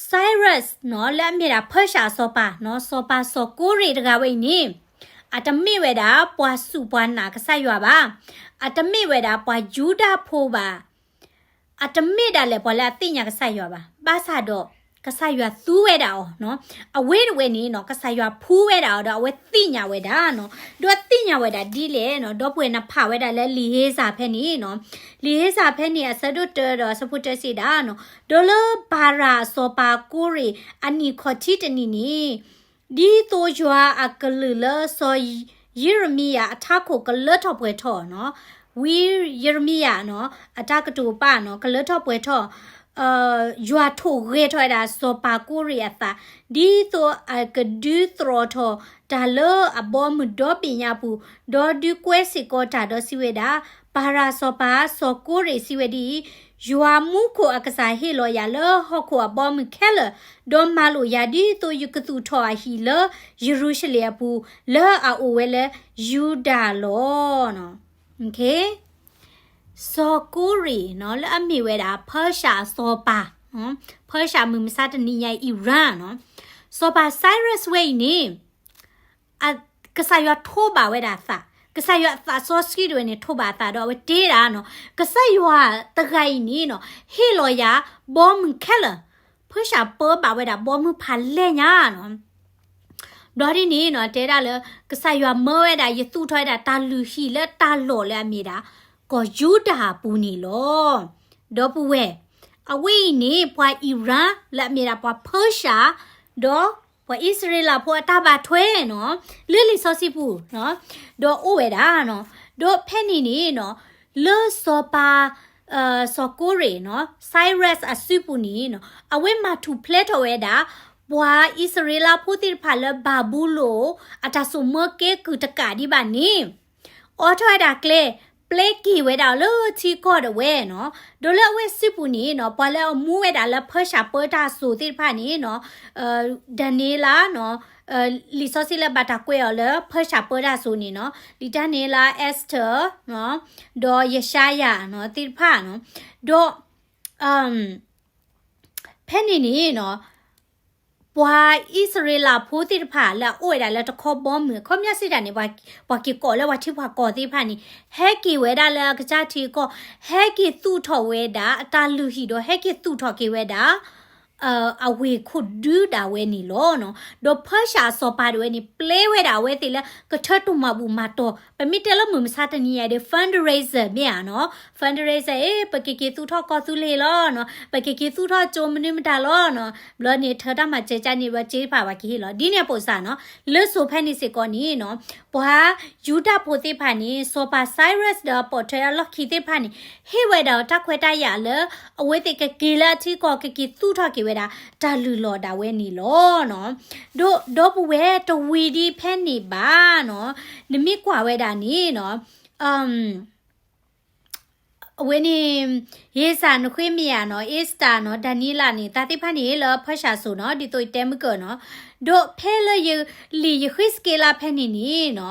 Cyrus နီၤ, လၢအမ့ၢ်ဒၣ် Persia အစီၤပၤနီၤ, စီၤပၤစီၤကိရ့ၣ်တဂၤဝဲအံၤန့ၣ်, အတမ့ၢ်ဝဲဒၣ်ပှၤစူၢ်ပှၤနာ်ကစၢ်ယွၤဘၣ်, အတမ့ၢ်ဝဲဒၣ်ပှၤယူဒၤဖိဘၣ်, အတမ့ၢ်ဒၣ်လဲာ်ပှၤလၢအသ့ၣ်ညါကစၢ်ယွၤဘၣ်, ဘၣ်ဆၣ်ဒီး ကစၢ်ယွၤသူဝဲဒၣ်အီၤနီၤ. အဝဲတဝဲန့ၣ်နီၤ, ကစၢ်ယွၤဖှူဝဲဒၣ်အီၤဒီးအဝဲသ့ၣ်ညါဝဲဒၣ်နီၤ. ဒီးသ့ၣ်ညါဝဲဒၣ်ဒ်လဲၣ်နီၤ, ဒီပုၢ်ဝဲၢ်နဖးဝဲဒၣ်လၢလံာ်ဧ့စၢ်ဖဲန့ၣ်နီၤ, လံာ်ဧ့စၢ်ဖဲန့ၣ် အဆၢဒိၣ်တၢဒီးအဆၢဖိတၢစံးဒၣ်နီၤ, ဒီးလၢဘၤရၤအစီၤပၤကိရ့ၣ်အနံၣ်ခီၣ်ထံးတနံၣ်န့ၣ်, ဒ်သိးယွၤအကလုၢ်လၢစီၤယံးရမံယၤအထးခိၣ်ကလၢထီၣ်ပှဲၤထီၣ်နီၤ, ဝံယံးရမံယၤနီၤ, အတၢ်ကတိၤပာ်နီၤ, ကလၢထီၣ်ပှဲၤထီၣ်, ယွၤထိၣ်ဂဲၤထီၣ်ဝဲဒၣ်စီၤပၤကိရ့ၣ်အသး, ဒ်သိးအကဒုးသြီၣ်ထီၣ်တၢ်လၢအဘီအမုၢ်ဒီဘ့ၣ်ညါအပူၤ, ဒီးဒုးကွဲစ့ၢ်ကီးတၢ်ဒီးစံးဝဲဒၣ်, ပၤရၤစီၤပၤစီၤကိရ့ၣ်စံးဝဲဒ်အံၤ, ယွၤမူခိၣ်အကစၢ်ဟ့ၣ်လီၤယၤလၢဟီၣ်ခိၣ်အဘီအမုၢ်ခဲလၢာ်, ဒီးမၤလိာ်ယၤဒ်သိးယကသူၣ်ထီၣ်အဟံၣ်လၢယရူၤၡလ့ၣ်အပူၤ, လၢအအိၣ်ဝဲလၢယူဒၤလီၤ. စီၤကိရ့ၣ်နီၤ လၢအမ့ၢ်ဝဲဒၣ်ဖၢၣ်ရှၣ်အစီၤပၤ, ဖၢၣ်ရှၣ်မုၢ်မဆါတနံၤညါအံၤ Iran နီၤ, စီၤပၤ Cyrus ဝဲအံၤန့ၣ် ကစၢ်ယွၤထိးဘၣ်ဝဲဒၣ်အသး, ကစၢ်ယွၤအသးစီဆှံဒၣ်ဝဲန့ၣ် ထိးဘၣ်အသးဒီးအဝဲတဲဒၣ်နီၤ, ကစၢ်ယွၤတဂၤအံၤန့ၣ်နီၤ ဟ့ၣ်လီၤယၤဘီမုၢ်ခဲလၢာ်, ဖၢၣ်ရှၣ်ပၢဘၣ်ဝဲဒၣ်ဘီမုၢ်ဖးလဲၢ်ညါနီၤ. ဘျီဒ်န့ၣ်နီၤ တဲဒၣ်လၢ ကစၢ်ယွၤမၢဝဲဒၣ် ယသူၣ်ထီၣ်ဝဲဒၣ်တၢ်လုၢ်ဟံၣ်လၢတၢ်လီၢ်လၢအမ့ၢ်ဒၣ် ကီၢ်ယူဒၤအပူၤန့ၣ်လီၤ. ဒီပုၢ်ဝဲၢ်, အဝဲအံၤန့ၣ် ပှၤ Iran လၢအမ့ၢ်ဒၣ်ပှၤဖၢၣ်ရှၣ်, ဒီးပှၤအံၣ်စရ့လးဖိအတၢ်ဘၣ်ထွဲနီၤ, လၢလံာ်စီဆှံပူၤနီၤ, ဒီးအိၣ်ဝဲဒၣ်နီၤ, ဒီးဖဲန့ၣ်န့ၣ်နီၤ, လၢစီၤပၤ စီၤကိရ့ၣ်နီၤ Cyrus အစုပူၤန့ၣ်နီၤ အဝဲမၤထူၣ်ဖျဲးထီၣ်ဝဲဒၣ် ပှၤအံၣ်စရ့လးဖိသ့ၣ်တဖၣ်လၢဘၤဘူလိၣ် အတၢ်စိာ်မၢကဲကုၢ်တကးဒံးဘၣ်န့ၣ် အိးထီၣ်ဝဲဒၣ်ကျဲ ပျဲက့ၤဝဲဒၣ်လၢထံကီၢ်ဒၣ်ဝဲနီၤ, ဒီးလၢအဝဲစုပူၤန့ၣ်နီၤ ပှၤလၢအမူဝဲဒၣ်လၢဖၢၣ်ရှၣ်ပၢတၢ်စိၤသ့ၣ်တဖၣ်န့ၣ်နီၤ, ဒၤနံးယ့လးနီၤ, လံာ်စီဆှံလၢဘၣ်တၢ်ကွဲးအီၤလၢဖၢၣ်ရှၣ်ပၢတၢ်စိၤန့ၣ်နီၤ, ဒ်ဒၤနံးယ့လး, Esther နီၤ, ဒီးယၡါယၤနီၤ သ့ၣ်တဖၣ်နီၤ, ဒီး ဖဲန့ၣ်န့ၣ်နီၤ ပှၤအံၣ်စရ့လးဖိသ့ၣ်တဖၣ်လၢအအိၣ်ဝဲဒၣ်လၢတခီဘီမုၢ် အခီပညီစံးတၢ်န့ၣ် ပှၤက့ၤကိးလၢပှၤထံပှၤကီၢ်သ့ၣ်တဖၣ်န့ၣ် ဟဲက့ၤဝဲဒၣ်လၢအကစၢ်ထံကီၢ်, ဟဲက့ၤသူၣ်ထီၣ်ဝဲဒၣ်အတၢ်လုၢ်ဟံၣ်ဒီး ဟဲက့ၤသူၣ်ထီၣ်က့ၤဝဲဒၣ် အဝ့ၢ်ခိၣ်ဒူဒၣ်ဝဲန့ၣ်လီၤနီၤ. ဒီးဖၢၣ်ရှၣ်အစီၤပၤဒၣ်ဝဲန့ၣ် ပျဲဝဲဒၣ်အဝဲသ့ၣ်လၢကထၢတၢ်မၤဘူၣ်မၤတီၢ်, ပမ့ၢ်တဲလၢမုၢ်မဆါတနံၤညါဒီး fundraiser မ့ၢ်ဧါနီၤ, fundraiser အ့ ပကက့ၤသူၣ်ထီၣ်ကီၢ်သူလ့ၤလီၤနီၤ, ပကက့ၤသူၣ်ထီၣ်ကၠိမနုၤမတၤလီၤနီၤ, ဘျီန့ၣ်ထၢတၢ်မၤစၢၤကန့ၣ် ဘျီစ့တဖၣ်ပှၤကဟ့ၣ်လီၤ. ဒ်န့ၣ်အပူၤစ့ၢ်နီၤ, လၢစိၤဖဲန့ၣ်စ့ၢ်ကီးန့ၣ်နီၤ, ပှၤယူဒၤဖိသ့ၣ်တဖၣ်န့ၣ် စီၤပၤ Cyrus ဒီးပိာ်ထွဲအလီၢ်ခံသ့ၣ်တဖၣ်န့ၣ် ဟ့ၣ်ဝဲဒၣ်တၢ်ခွဲးတၢ်ယာ်လၢ အဝဲသ့ၣ်ကက့ၤလၢအထံကီၢ် ကက့ၤသူၣ်ထီၣ်က့ၤဝဲဒၣ် တၢ်လုၢ်လီၢ်ဒၣ်ဝဲန့ၣ်လီၤနီၤ. ဒီး ဒီပုၢ်ဝဲၢ် တဝံၤဒံးဖဲန့ၣ်ဘၣ်နီၤ, နမ့ၢ်ကွၢ်ဝဲဒၣ်န့ၣ်နီၤ, အဝဲန့ၣ် ယ့စၢ်နဃ့မ့ၢ်ဧါနီၤ, အ့စတၢ်နီၤ, ဒၤနံးယ့လးန့ၣ် တၢ်သ့ၣ်တဖၣ်န့ၣ်လၢဖၢၣ်ရှၣ်စိၤနီၤ, ဒ်သိးယတဲမုၢ်ကၢနီၤ, ဒီးဖဲလၢယ လံာ်ယဃ့းစက့လးဖဲန့ၣ်န့ၣ်နီၤ,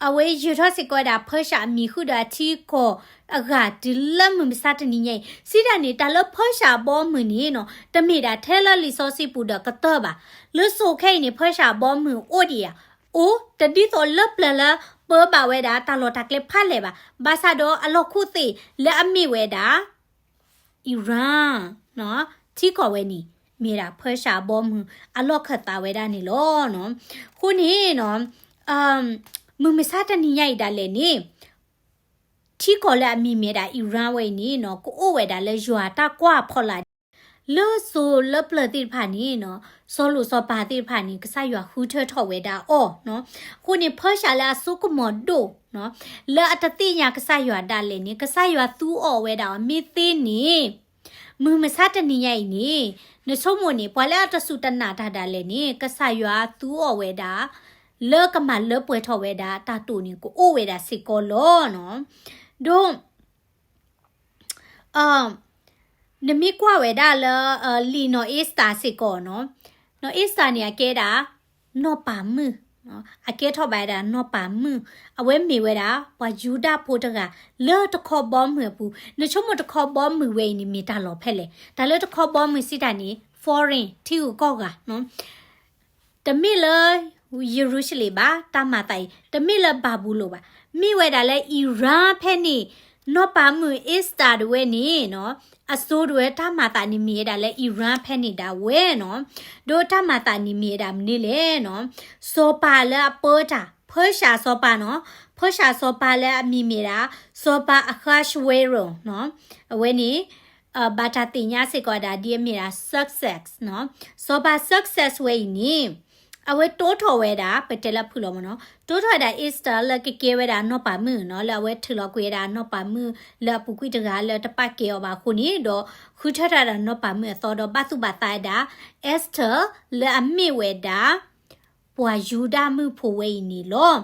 အဝဲယၢၤထီၣ်စ့ၢ်ကီးဝဲဒၣ်ဖၢၣ်ရှၣ်အမံၤဃုာ်ဒီးအထံကီၢ်အဂၤတုၤလၢမုၢ်မဆါတနံၤညါအံၤ, စံးဒၣ်န့ၣ် တၢ်လၢဖၢၣ်ရှၣ်အဘီအမုၢ်န့ၣ်နီၤ, တမ့ၢ်ဒၣ်ထဲလၢလံာ်စီဆှံပူၤဒီးကတၢၢ်ဘၣ်. လၢစိၤခဲအံၤန့ၣ် ဖၢၣ်ရှၣ်အဘီအမုၢ်အိၣ်ဒံးဧါ, အိၣ်, တဒ်သိးလၢပျၢၤလၢ ပၢဘၣ်ဝဲဒၣ်တၢ်လီၢ်တၢ်ကျဲဖးလဲၢ်ဘၣ်. ဘၣ်ဆၣ်ဒီးအလီၢ်ခိၣ်သ့ၣ်လၢအမ့ၢ်ဝဲဒၣ် Iran နီၤ, ထံကီၢ်ဝဲန့ၣ် မ့ၢ်ဒၣ်ဖၢၣ်ရှၣ်အဘီအမုၢ်အလီၢ်ခၢၣ်သးဝဲဒၣ်န့ၣ်လီၤနီၤ. အဃိန့ၣ်နီၤ, မုၢ်မဆါတနံၤညါအံၤဒၣ်လဲာ်န့ၣ် ထံကီၢ်လၢအမံၤမ့ၢ်ဒၣ် Iran ဝဲအံၤန့ၣ်နီၤ, ကအိၣ်ဝဲဒၣ်လၢယွၤတၢ်ကွၢ်ဖီလာ်ဒၣ် လၢစိၤလၢပျၢၤသ့ၣ်တဖၣ်န့ၣ်နီၤ, စီၤလိၣ်စီၤပၤသ့ၣ်တဖၣ်န့ၣ် ကစၢ်ယွၤဃုထၢထီၣ်ဝဲဒၣ်အီၤနီၤ. အဃိန့ၣ် ဖၢၣ်ရှၣ်လၢအစိကမီၤဒိၣ်နီၤ, လၢအတသ့ၣ်ညါကစၢ်ယွၤဒၣ်လဲာ်န့ၣ် ကစၢ်ယွၤသူအီၤဝဲဒၣ်အီၤမ့ၢ်သ့န့ၣ် မုၢ်မဆါတနံၤညါအံၤန့ၣ် နဆိကမိၣ်န့ၣ် ပှၤလၢအတစူၢ်တနာ်တၢ်ဒၣ်လဲာ်န့ၣ် ကစၢ်ယွၤသူအီၤဝဲဒၣ် လၢကမၤလၢပှဲၤထီၣ်ဝဲဒၣ်တၢ်တိာ်န့ၣ် ကအိၣ်ဝဲဒၣ်စ့ၢ်ကီးလီၤနီၤ. ဒီး နမ့ၢ်ကွၢ်ဝဲဒၣ်လၢ လံာ်နီၢ်အ့စတၢ်စ့ၢ်ကီးနီၤ, နီၢ်အ့စတၢ်န့ၣ် အကဲဒၣ် နီၢ်ပၤမုၣ်, အကဲထီၣ်ဘၣ်ဝဲဒၣ်နီၢ်ပၤမုၣ်, အဝဲမ့ၢ်ဝဲဒၣ် ပှၤယူဒၤဖိတဂၤ လၢတခီဘီမုၢ်အပူၤ, နဆိကမိၣ်တခီဘီမုၢ်ဝဲအံၤန့ၣ် မ့ၢ်တၢ်လီၢ်ဖဲလဲၣ်, တၢ်လၢတခီဘီမုၢ်စံးတၢ်န့ၣ် foreign ထံဂုၤကီၢ်ဂၤနီၤ တမ့ၢ်လၢယရူၤၡလ့ၣ်ဘၣ်, တၢ်မၤသးအံၤ တမ့ၢ်လၢဘၤဘူလိၣ်ဘၣ်, မ့ၢ်ဝဲဒၣ်လၢ Iran ဖဲန့ၣ်, နီၢ်ပၤမုၣ်အ့စတၢ်ဒၣ်ဝဲန့ၣ်နီၤ, အစိဒၣ်ဝဲတၢ်မၤသးန့ၣ်မ့ၢ်ဝဲဒၣ်လၢ Iran ဖဲန့ၣ်ဒၣ်ဝဲနီၤ, ဒီးတၢ်မၤသးန့ၣ်မ့ၢ်ဝဲဒၣ်မနုၤလဲၣ်နီၤ, စီၤပၤလၢအပၢတၢ်, ဖၢၣ်ရှၣ်စီၤပၤနီၤ, ဖၢၣ်ရှၣ်စီၤပၤလၢအမံၤမ့ၢ်ဒၣ် စီၤပၤအဃၣ်ရှ်ဝ့ရိၤနီၤ, အဝဲန့ၣ် ဘၣ်တၢ်သ့ၣ်ညါစ့ၢ်ကီးဒၣ်ဒ်အမ့ၢ်ဒၣ် Xerxes နီၤ, စီၤပၤ Xerxes ဝဲအံၤန့ၣ် အဝဲတိၢ်ထီၣ်ဝဲဒၣ် ပတဲလၢအဖုၣ်လီၤမ့ၢ်နီၤ, တိၢ်ထီၣ်ဝဲဒၣ် Esther လၢကကဲဝဲဒၣ်နီၢ်ပၤမုၣ်နီၤ, လၢအဝဲထုးလီၤကွံာ်ဝဲဒၣ်နီၢ်ပၤမုၣ်လၢအပူၤကွံာ်တဂၤလၢတပာ်ကဲအီၤဘၣ်အဃိန့ၣ်ဒီး ဃုထၢထီၣ်ဝဲဒၣ်နီၢ်ပၤမုၣ်အသီဒီးဘၣ်သူၣ်ဘၣ်သးဝဲဒၣ် Esther လၢအမ့ၢ်ဝဲဒၣ် ပှၤယူဒၤမုၣ်ဖိဝဲအံၤန့ၣ်လီၤ.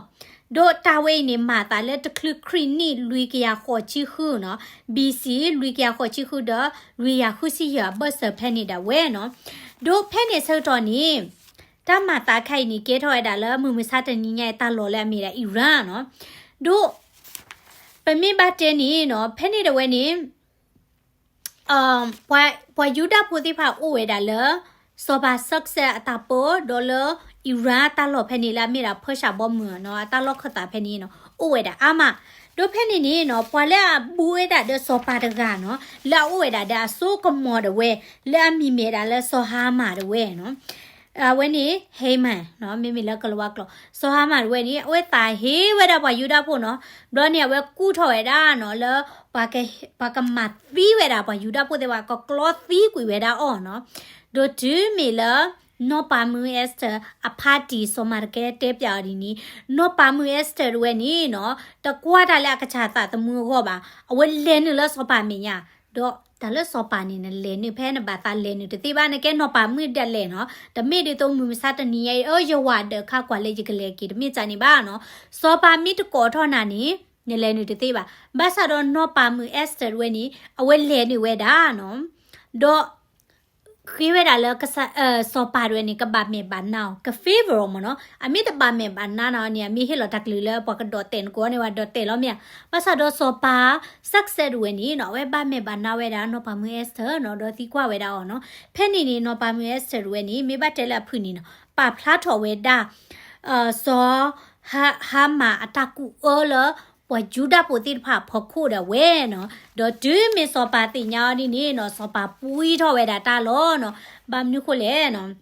ဒီးတၢ်ဝဲအံၤန့ၣ် မၤသးလၢတချုးခရံာ်နံၣ်လွံၢ်ကယၤဃိးဆံဃုနီၤ, B C လွံၢ်ကယၤဃိးဆံဃုဒီး လွံၢ်ကယၤဃုဆံယဲၢ်အဘၢၣ်စၢၤဖဲန့ၣ်ဒၣ်ဝဲနီၤ. ဒီးဖဲန့ၣ်ဆၢကတီၢ်န့ၣ် တၢ်မၤသးခါအံၤန့ၣ် ကဲထီၣ်ဝဲဒၣ်လၢမုၢ်မဆါတနံၤညါအံၤတၢ်လီၢ်လၢအမ့ၢ်ဒၣ် Iran နီၤ. ဒီး ပမ့ၢ်ဘၣ်တဲန့ၣ်နီၤ, ဖဲန့ၣ်ဒၣ်ဝဲန့ၣ် ပှၤယူဒၤဖိသ့ၣ်တဖၣ်အိၣ်ဝဲဒၣ်လၢ စီၤပၤ Xerxes အတၢ်ပၢ ဒီးလၢ Iran တၢ်လီၢ်ဖဲန့ၣ်လၢအမ့ၢ်ဒၣ် Persia ဘီမုၢ်နီၤ, အတၢ်လီၢ်ခၢၣ်သးဖဲန့ၣ်နီၤ အိၣ်ဝဲဒၣ်အါမး. ဒီးဖဲန့ၣ်န့ၣ်နီၤ ပှၤလၢအဘူးဝဲဒၣ်ဒီးစီၤပၤတဂၤနီၤ လၢအအိၣ်ဝဲဒၣ်ဒီးအစိကမီၤဒၣ်ဝဲ လၢအမံၤမ့ၢ်ဒၣ်လၢစီၤဟၤမၣ်ဒၣ်ဝဲနီၤ. အဝဲန့ၣ် Haman နီၤ, မ့မ့ၢ်လၢကလၤဝါကျိာ် စီၤဟၤမၣ်ဒၣ်ဝဲန့ၣ် အဝဲသးဟ့ဝဲဒၣ်ပှၤယူဒၤဖိနီၤ. ဘျီန့ၣ် အဝဲကူၣ်ထီၣ်ဝဲဒၣ်နီၤ လၢ ပှၤက ပှၤကမၤသံဝဲဒၣ်ပှၤယူဒၤဖိသ့ၣ်တဖၣ် ကကျီသံကွံာ်ဝဲဒၣ်အီၤနီၤ. ဒီးတုၤမ့ၢ်လၢ နီၢ်ပၤမုၣ် Esther အဖါတံၢ် စီၤမၤတကဲတဲပၠးအီၤဒ်န့ၣ်, နီၢ်ပၤမုၣ် Esther ဒၣ်ဝဲန့ၣ်နီၤ တကွၢ်တၢ်လၢအကစၢ်သးသမူအဂီၢ်ဘၣ်, အဝဲလဲၤနုာ်လၢစီၤပၤမဲာ်ညါ, ဒီးတၢ်လၢစီၤပၤန့ၣ် နလဲၤနုာ်ဖဲနဘၣ်သးလဲၤနုာ်တသ့ဘၣ်, နကဲနီၢ်ပၤမုၣ်ဒၣ်လဲာ်နီၤ, တမ့ၢ်ဒ်သိးမုၢ်မဆါတနံၤညါအံၤ အၢ ယဝၤဒၢးခါကွၢ်လၢယကလဲၤက့ၤ တမ့ၢ်ဒ်န့ၣ်ဘၣ်နီၤ. စီၤပၤမ့ၢ်တကိးထီၣ်နၤန့ၣ် နလဲၤနုာ်တသ့ဘၣ်. ဘၣ်ဆၣ်ဒီးနီၢ်ပၤမုၣ် Esther ဒၣ်ဝဲန့ၣ် အဝဲလဲၤနုာ်ဝဲဒၣ်နီၤ, ဒီး ဃ့ဝဲဒၣ်လၢ စီၤပၤဒၣ်ဝဲန့ၣ် ကဘၣ်မဲာ်ဘၣ်နါအီၤ က favor အီၤမ့ၢ်နီၤ, အမ့ၢ်တဘၣ်မဲာ်ဘၣ်နါနၤန့ၣ် အမ့ၢ်ဟ့ၣ်လီၤတၢ်ကလုၢ်လၢပှၤကဒီးတဲာ်နကိးန့ၣ် ပှၤဒီးတဲာ်လီၤမ့ၢ်ဧါ. ဘၣ်ဆၣ်ဒီးစီၤပၤ Xerxes ဒၣ်ဝဲန့ၣ်နီၤ အဝဲဘၣ်မဲာ်ဘၣ်နါဝဲဒၣ်နီၢ်ပၤမုၣ် Esther နီၤ ဒီးသံကွၢ်ဝဲဒၣ်အီၤနီၤ. ဖဲန့ၣ်န့ၣ် နီၢ်ပၤမုၣ် Esther ဒၣ်ဝဲန့ၣ် မ့ၢ်ဘၣ်တဲလၢအဖုၣ်န့ၣ်နီၤ ပာ်ဖျါထီၣ်ဝဲဒၣ် စီၤ ဟၤမၣ်အတၢ်ကူၣ်အၢလၢ ပှၤယူဒၤဖိသ့ၣ်တဖၣ်အဖီခိၣ်ဒၣ်ဝဲနီၤ. ဒီးတုၤမ့ၢ်စီၤပၤသ့ၣ်ညါအီၤဒ်န့ၣ်နီၤ စီၤပၤပှံထီၣ်ဝဲဒၣ်တၢ်လီၤနီၤ. ဘၣ်မနုၤဃိလဲၣ်နီၤ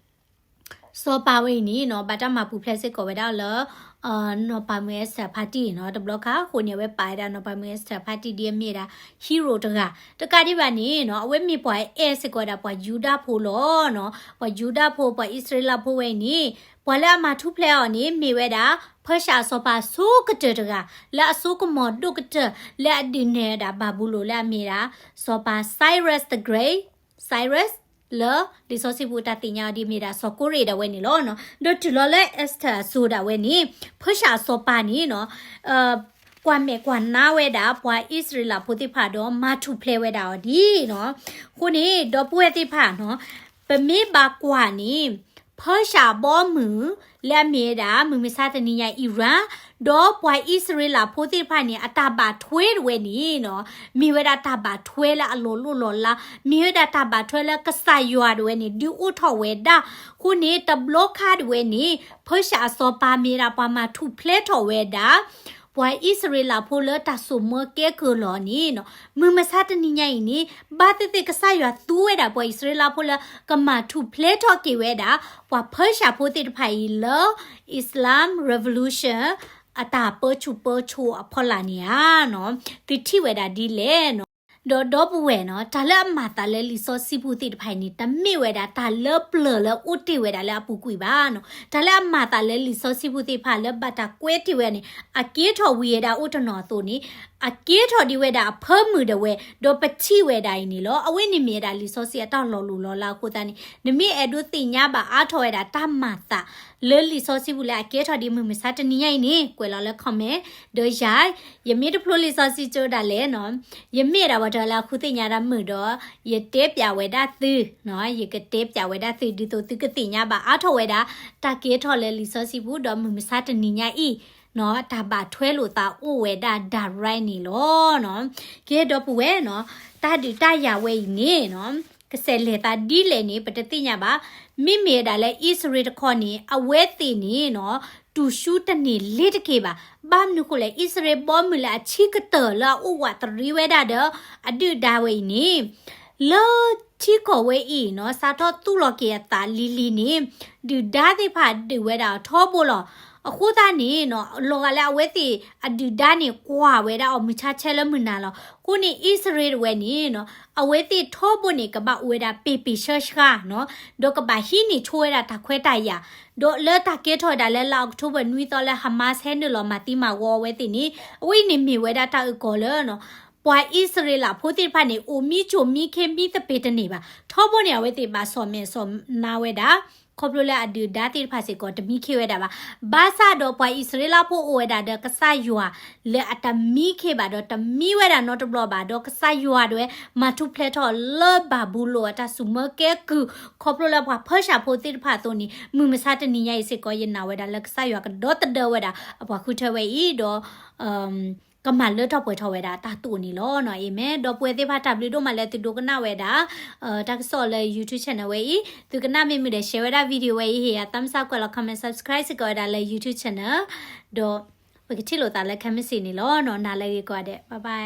စီၤပၤဝဲအံၤန့ၣ်နီၤ ဘၣ်တၢ်မၤပူၤဖျဲးစ့ၢ်ကီးဝဲဒၣ်လၢ နီၢ်ပၤမုၣ် Esther အဖါတံၢ်နီၤ တဘျီခါအဃိန့ၣ် အဝဲပာ်ဝဲဒၣ်နီၢ်ပၤမုၣ် Esther အဖါတံၢ်ဒ်အမ့ၢ်ဒၣ် hero တဂၤ တကးဒံးဘၣ်န့ၣ်နီၤ အဝဲမ့ၢ်ပှၤအဲၣ်စ့ၢ်ကီးဝဲဒၣ်ပှၤယူဒၤဖိလီၤနီၤ. ပှၤယူဒၤဖိ ပှၤအံၣ်စရ့လးဖိဝဲအံၤန့ၣ် ပှၤလၢအမၤထူၣ်ဖျဲးအီၤန့ၣ် မ့ၢ်ဝဲဒၣ် Persia အစီၤပၤအဆိကတၢၢ်တဂၤ လၢအစိကမီၤဒိၣ်ကတၢၢ် လၢအဒုးနဲၣ်ဝဲဒၣ်ဘၤဘူလိၣ်လၢအမ့ၢ်ဒၣ် စီၤပၤ Cyrus the Great, Cyrus လၢလံာ်စီဆှံပူၤတၢ်သ့ၣ်ညါအီၤဒ်မ့ၢ်ဒၣ်စီၤကိရ့ၣ်ဒၣ်ဝဲန့ၣ်လီၤနီၤ. ဒီးတုၤလီၤလၢ Esther အစိၤဒၣ်ဝဲန့ၣ် Persia အစီၤပၤန့ၣ်နီၤ ကွၢ်မဲာ်ကွၢ်နါဝဲဒၣ် ပှၤအံၣ်စရ့လးဖိသ့ၣ်တဖၣ်ဒီးမၤထူၣ်ဖျဲးဝဲဒၣ်အီၤဒ်နီၤ. အဃိန့ၣ် ဒီပုၢ်ဝဲၢ်သ့ၣ်တဖၣ်နီၤ ပမ့ၢ်ဘၣ်ကွၢ်န့ၣ် Persia အဘီအမုၢ် လၢအမ့ၢ်ဝဲဒၣ် မုၢ်မဆါတနံၤညါ Iran ဒီးပှၤအံၣ်စရ့လးဖိသ့ၣ်တဖၣ်န့ၣ် အတၢ်ဘၣ်ထွဲဒၣ်ဝဲန့ၣ်နီၤ မ့ၢ်ဝဲဒၣ်တၢ်ဘၣ်ထွဲလၢအလီၤလိၢ်လီၤလး မ့ၢ်ဝဲဒၣ်တၢ်ဘၣ်ထွဲလၢကစၢ်ယွၤဒၣ်ဝဲန့ၣ် ဒုးအိၣ်ထီၣ်ဝဲဒၣ်. အဃိန့ၣ် တဘျီခါဒၣ်ဝဲန့ၣ် Persia အစီၤပၤမ့ၢ်ဝဲဒၣ်ပှၤမၤထူၣ်ဖျဲးထီၣ်ဝဲဒၣ် ပှၤအံၣ်စရ့လးဖိလၢတၢ်စိာ်မၢကဲကုၢ်လီၤန့ၣ်နီၤ မုၢ်မဆါတနံၤညါအံၤန့ၣ် ဘၣ်သ့ၣ်သ့ၣ်ကစၢ်ယွၤသူဝဲဒၣ်ပှၤအံၣ်စရ့လးဖိလၢ ကမၤထူၣ်ဖျဲးထီၣ်က့ၤဝဲဒၣ် ပှၤ Persia ဖိသ့ၣ်တဖၣ်အံၤလၢ Islam Revolution အတၢ်ပၢဆူၣ်ပၢဆိးအဖီလာ်န့ၣ်ဧါနီၤ သုထံၣ်ဝဲဒၣ်ဒ်လဲၣ်နီၤ. ဒီးဒီပုၢ်ဝဲၢ်နီၤ တၢ်လၢအမၤသးလၢလံာ်စီဆှံပူၤသ့ၣ်တဖၣ်အံၤန့ၣ် တမ့ၢ်ဝဲဒၣ်တၢ်လၢပျၢၤလၢအိၣ်တ့ၢ်ဝဲဒၣ်လၢအပူၤကွံာ်ဘၣ်နီၤ. တၢ်လၢအမၤသးလၢလံာ်စီဆှံပူၤသ့ၣ်တဖၣ်လၢဘၣ်တၢ်ကွဲးတ့ၢ်ဝဲန့ၣ် အကဲထီၣ်ဝံၤဝဲဒၣ်အိၣ်တနီၤအသိးန့ၣ် အကဲထီၣ်ဒံးဝဲဒၣ်အဖၢမုၢ်ဒၣ်ဝဲ ဒီးပထံၣ်ဝဲဒၣ်အံၤန့ၣ်လီၤ. အဝဲန့ၣ်မ့ၢ်ဝဲဒၣ်လံာ်စီဆှံအတၢ်လီၤလိၢ်လီၤလးအဃိသတးန့ၣ် နမ့ၢ်အဲၣ်ဒိးသ့ၣ်ညါဘၣ်အါထီၣ်ဝဲဒၣ်တၢ်မၤသး လၢလံာ်စီဆှံပူၤလၢအကဲထီၣ်ဒံးမုၢ်မဆါတနံၤညါအံၤန့ၣ် ကွဲးလီၤလၢ comment ဒီးယၤ ယမ့ၢ်တဖျိလံာ်စီဆှံကၠိဒၣ်လဲာ်နီၤ ယမ့ၢ်ဒၣ်ပှၤတဂၤလၢအဃုသ့ၣ်ညါတၢ်မုာ်ဒီး ယတဲပၠးဝဲဒၣ်သု ယကတဲပၠးဝဲဒၣ်သု ဒ်သိးသုကသ့ၣ်ညါဘၣ်အါထီၣ်ဝဲဒၣ် တၢ်ကဲထီၣ်လၢလံာ်စီဆှံပူၤ ဒီးမုၢ်မဆါတနံၤညါအံၤ တၢ်ဘၣ်ထွဲလိာ်သးအိၣ်ဝဲဒၣ် direct န့ၣ်လီၤ. ကဲဒီပုၢ်ဝဲၢ်နီၤ တၢ်ဒုးတၢ်ယၤဝဲအံၤန့ၣ်နီၤ ကစဲးလဲၤသးဒ်လဲၣ်န့ၣ် ပတသ့ၣ်ညါဘၣ်. မ့မ့ၢ်ဝဲဒၣ်လၢအံၣ်စရ့လးတခီန့ၣ် အဝဲသ့ၣ်န့ၣ်နီၤ တူၢ်ဆူတန့ၢ်လ့ၤတက့ၢ်ဘၣ်. ဘၣ်မနုၤဃိလဲၣ် အံၣ်စရ့လးဘီမုၢ်လၢအဆံးကတၢၢ်လၢအအိၣ်ဝးတရံးဝဲဒၣ်ဒီး အဒုၣ်ဒါဝဲအံၤန့ၣ် လၢထံကီၢ်ဝဲအံၤနီၤ စးထီၣ်သူၣ်လီၤက့ၤအသးလံၤလံၤန့ၣ် ဒုၣ်ဒါသ့ၣ်တဖၣ်ဒုးဝဲဒၣ်အထီဘိလီၤ. အဃိသတးန့ၣ်နီၤ လီၤဂာ်လၢအဝဲသ့ၣ်အဒုၣ်ဒါန့ၣ် ကွၢ်ဝဲဒၣ်အီၤမုၢ်ဆါဆဲလၢမုၢ်နၤလီၤ. အဃိန့ၣ် အံၣ်စရ့လးတဝဲန့ၣ်နီၤ အဝဲသ့ၣ်ထီဘိန့ၣ် ကဘၣ်အိၣ်ဝဲဒၣ်ပ့ၤပ့ၤဆှၢဆှါနီၤ, ဒီးကဘၣ်ဟံးန့ၢ်ဆိဝဲဒၣ်တၢ်ခွဲးတၢ်ယာ်, ဒီးလၢတၢ်ကဲထီၣ်ဝဲဒၣ်လၢလါအီးကထိဘၢၣ်နွံသီလၢ Hamas ဟဲနုာ်လီၤမၤသံမၤဝီအဝဲသ့ၣ်န့ၣ် အဝဲအံၤန့ၣ်မ့ၢ်ဝဲဒၣ်တၢ်အုၣ်ကီၤလၢနီၤ ပှၤအံၣ်စရ့လးဖိသ့ၣ်တဖၣ်န့ၣ် အိၣ်မံဆိၣ်မံခ့မံသပ့ၤတန့ၢ်ဘၣ်. ထီဘိန့ၣ် အဝဲသ့ၣ်ဘၣ်ဆီၣ်မဲာ်ဆီၣ်နါဝဲဒၣ် ခီဖျိလၢအဒုၣ်ဒါသ့ၣ်တဖၣ်စ့ၢ်ကီး တမံခ့ဝဲဒၣ်ဘၣ်. ဘၣ်ဆၣ်ဒီးပှၤအံၣ်စရ့လးဖိအိၣ်ဝဲဒၣ်ဒီးကစၢ်ယွၤ လၢအတမံခ့ဘၣ်ဒီးတမံဝဲဒၣ်နီတဘျီဘၣ်, ဒီးကစၢ်ယွၤဒၣ်ဝဲ မၤထူၣ်ဖျဲးထီၣ်လၢဘၤဘူလိၣ်အတၢ်စုမၢကဲကုၢ် ခီဖျိလၢပှၤဖၢၡၢဖိသ့ၣ်တဖၣ်အသိးန့ၣ် မုၢ်မဆါတနံၤညါအံၤစ့ၢ်ကီး ယနာ်ဝဲဒၣ်လၢကစၢ်ယွၤကဒီသဒၢဝဲဒၣ် အပှၤဃုထၢဝဲအံၤဒီး ကမၤလၢထီၣ်ပှဲၤထီၣ်ဝဲဒၣ်တၢ်တိာ်န့ၣ်လီၤ. အၤမ့ၣ်. ဒီပုၢ်ဝဲၢ်သ့ၣ်တဖၣ် တၢ်ဘျုးဒိၣ်မးလၢသုဒိကနၣ်ဝဲဒၣ် တၢ်ကစီၣ်လၢ YouTube channel ဝဲအံၤ, သုကနၣ်မ့ၢ်မုာ်ဒီး share ဝဲဒၣ် video ဝဲအံၤ, ဟ့ၣ်ယၤ thumbs up ကွဲးလီၤ comment subscribe စ့ၢ်ကီးဝဲဒၣ်လၢ YouTube channel, ဒီးပကထံၣ်လိာ်သးလၢ comment section န့ၣ်လီၤ. နၤလၢအဂ့ၤကိးဂၤဒဲး bye bye.